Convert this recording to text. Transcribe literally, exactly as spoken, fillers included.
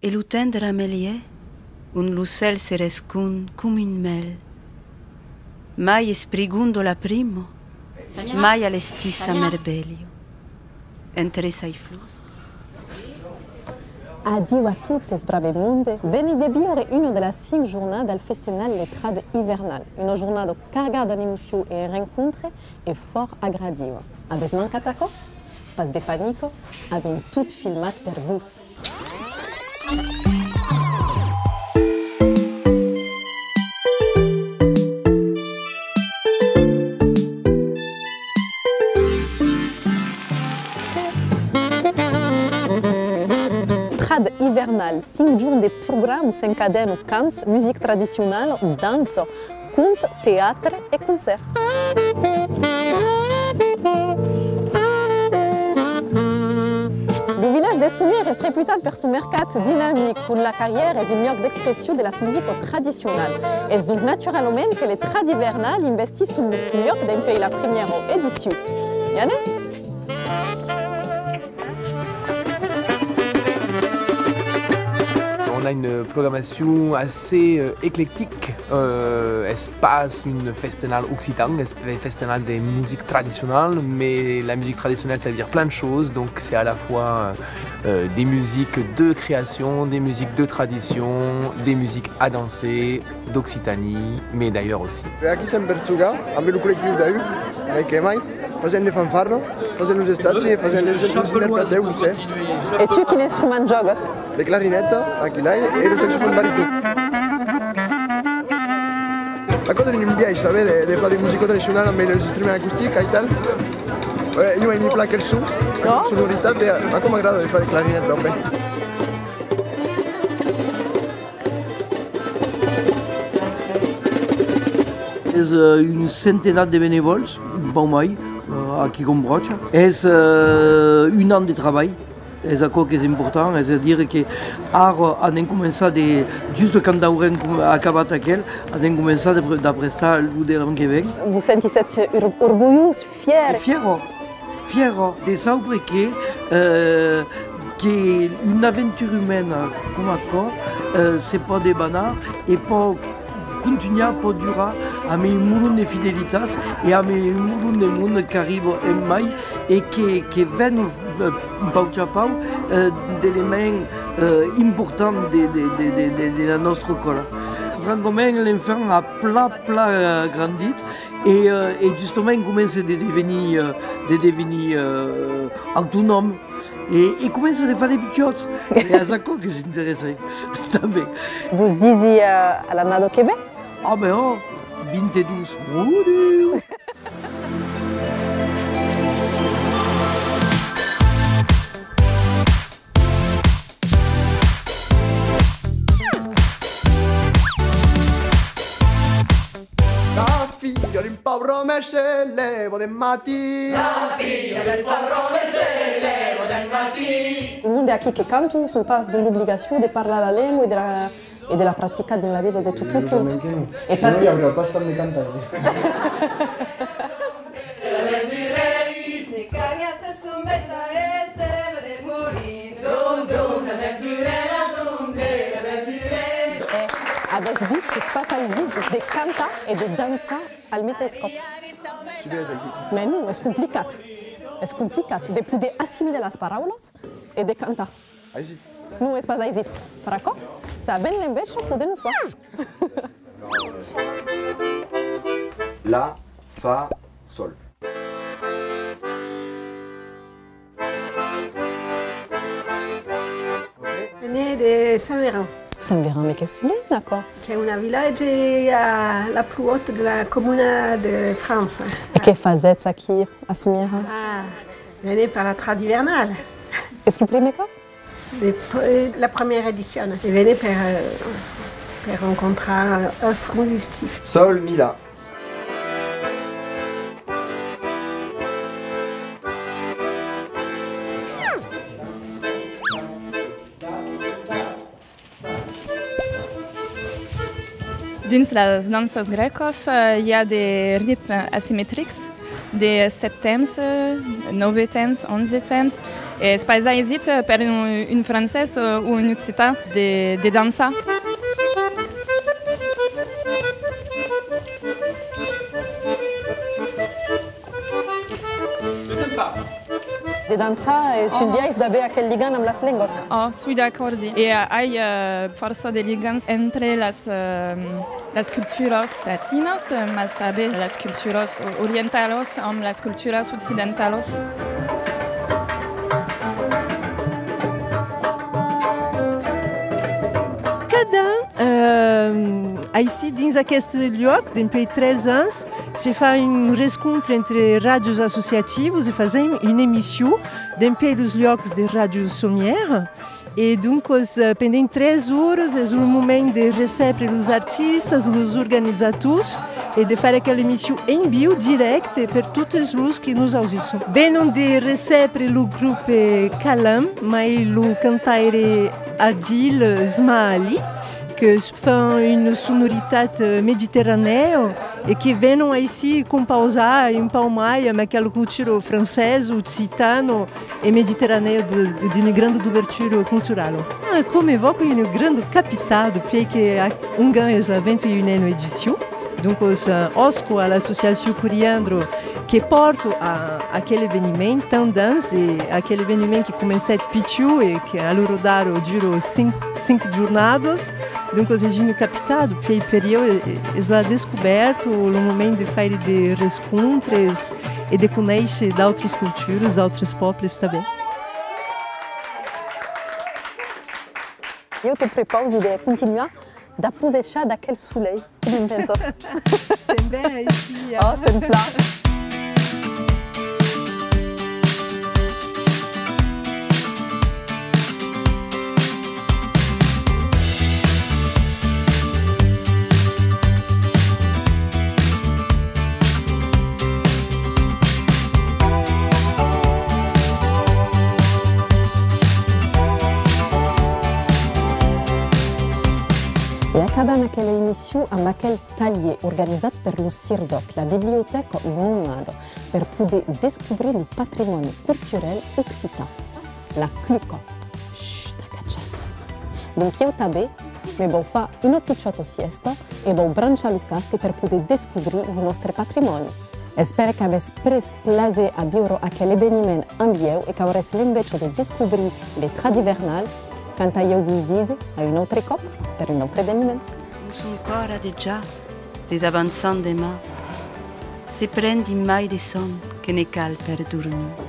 E lo tendre amelhièr, ont lo cèl se rescond com un mèl, mai esprigonda la prima, mai a l'estissa mervelha, entre sai flors. Adiu a totes, brave monde! Veni de viure una de las cinc jornadas del festenal Le Trad Ivernal, una jornada cargada d'emocions e rencontres e fòrt agradiva. Avètz mancat aquò? Pas de panica, avèm tot filmat per vos. Trad Ivernal, cinc jorns de programa, s'encadena cants, musica tradicionala, dança, conte, teatre e concèrt. Lo vilatge de Somièr es reputat per son mercat dinamic, ont la carrièra es un luòc d'expression de las musicas tradicionalas. Es donc naturalament que Le Trad Ivernal investisson los luòcs dempuèi la primièra edicion. I anem? On a une programmation assez, euh, éclectique. Euh, es pas un festenal occitan, es un festenal de musique traditionnelle, mais la musique traditionnelle, ça veut dire plein de choses. Donc c'est à la fois, euh, des musiques de création, des musiques de tradition, des musiques à danser, d'Occitanie, mais d'ailleurs aussi. E aquí sèm per jogar amb lo collectiu d'Aur, mai que mai, fasent de fanfarra, fasent los estatges e fasent les, los interpretèus, lo ser. E tu, quin instrument jògas? De clarineta, aquí l'ai, e lo saxofon bariton. Aquò dona un biais, sabes, de, de far de musica tradicionala amb los instruments acustics, aital. Eh, jo aimi plan aquel son, aquela sonoritat, e aquò m'agrada de far de clarineta tanben. Es, eh, un centenat de benevòls, un pauc mai, eh, aquí Combròcha. Es, eh, un an de trabalh, es aquò qu'es important, es a dire que ara anem començar de, just quand aurem com-, acabat aquel, anem començar de pre-, d'aprestar lo de l'an que ven. Vos sentissètz or-, orgulhós, fièr? Fièra, fièra de saupre que, eh, que un aventura umana coma aquò, eh, se pòt debanar e pòt contunhar, pòt durar amb un molon de fidelitats e amb un molon de monde qu'arriba en mai e que, que ven, eh, pauc a pauc, eh, d'elements, eh, importants de, de, de la nòstra còla. Francament, l'enfant a plan, plan, eh, grandit e, eh, e justament comença de devenir, eh, de devenir, eh, autonòm. E, e comença de far de pichòts. E es aquò qu'es interessant, tanben. Vos disi, eh, a l'annada que ven? Ah ben, oh, vint-e-dos. Mon Dieu! La filha d'un paure òme se lèva de matin. La filha d'un paure òme se lèva de matin. Lo monde aquí que canton son pas dins l'obligacion de parlar la lenga e de la, e de la practicar dins la vida de tot lo jorn. E practic- Sinon, i auriá pas tant de cantaires. E avètz vist qu'es pas aisit de cantar e de dançar al meteis còp? Si ben es aisit. Mès non, es complicat. Es complicat de poder assimilar las paraulas e de cantar. Aisit. Non, es pas aisit. Per aquò, s'avèm l'enveja, podèm lo far. La, fa, sol. Vene de Saint-Véran. Saint-Véran, mès qu'es luènh, aquò. Qu'es un vilatge a la plus haute de la comuna de França. E que fasètz aquí, a Somièra? Ah, vene per la Trad Ivernal. Es lo primièr còp? De, eh, la premièra edicion. E vene per, eh, per rencontrar, eh, autres musicians. Sol, mi, la. Dins las danças grècas, eh, i a de ritmes asimetrics, de sèt temps, eh, nòve temps, onze temps, Es pas aisit, eh, per un, un francés, eh, o un occitan de, de dançar. De dançar es un biais d'aver aquel ligam amb las lengas. Oh, soi d'acòrdi. E, eh, ai, eh, fòrça de ligams entre las, eh, las culturas latinas, eh, mas tanben las culturas o-, orientalas amb las culturas occidentalas. Cada an, eh, aicí, dins aqueste luòc, dempuèi tres ans, se fa un rescontre entre ràdios associativas e fasèm una emission dempuèi los luòcs de Ràdio Somièra. E doncas, eh, pendent tres oras, es lo moment de recebre los artistas, los organizators, e de faire aquela emission en viu, dirècte, per totes los que nos ausisson. Venon de recebre lo grop, eh, Kalam, mai lo cantaire Adil Smaali, que fan una sonoritat, eh, mediterranèa e que venon aicí compausar un pauc mai amb aquela cultura francesa, occitana e mediterranèa de, de, d'una granda dubertura culturala. Ah, coma vòstra una granda capitada, puèi que a-, ongan es la vint e unèna edicion. Doncas, eh, òsco a l'associacion Coriandro que pòrta a, aquel eveniment, Tendance, e aquel eveniment que comencèt pichon e que a l'ora d'ara dura cinc, cinc jornadas. Doncas es una capitada, puèi per ieu, e, e, es la descobèrta, o lo moment de faire de rescontres e de conéisser d'autras culturas, d'autres pòbles tanben. Ieu te prepausi de continuar d'aproveishar d'aquel solelh. Que ne'n pensas? Sèm ben aicí, eh? Oh, sèm plan. E acabam aquela emission amb aquel talhièr organizat per lo CIRDÒC, la bibliotèca Nomada, per poder descobrir lo patrimòni culturèl occitan. La cluca. Shh, t'agachas. Donc ieu tanben, me vau far una pichòta sièsta e vau branchar lo casque per poder descobrir lo nòstre patrimòni. Espèri qu'avètz pres plaser a viure aquel eveniment amb ieu e qu'auretz l'enveja de descobrir le Tradivernal. Quant a ieu, vos disi a un autre còp per un autre eveniment. Dins son còr a dejà, desavançant deman, se pren dins mai de sòm que ne cal per dormir.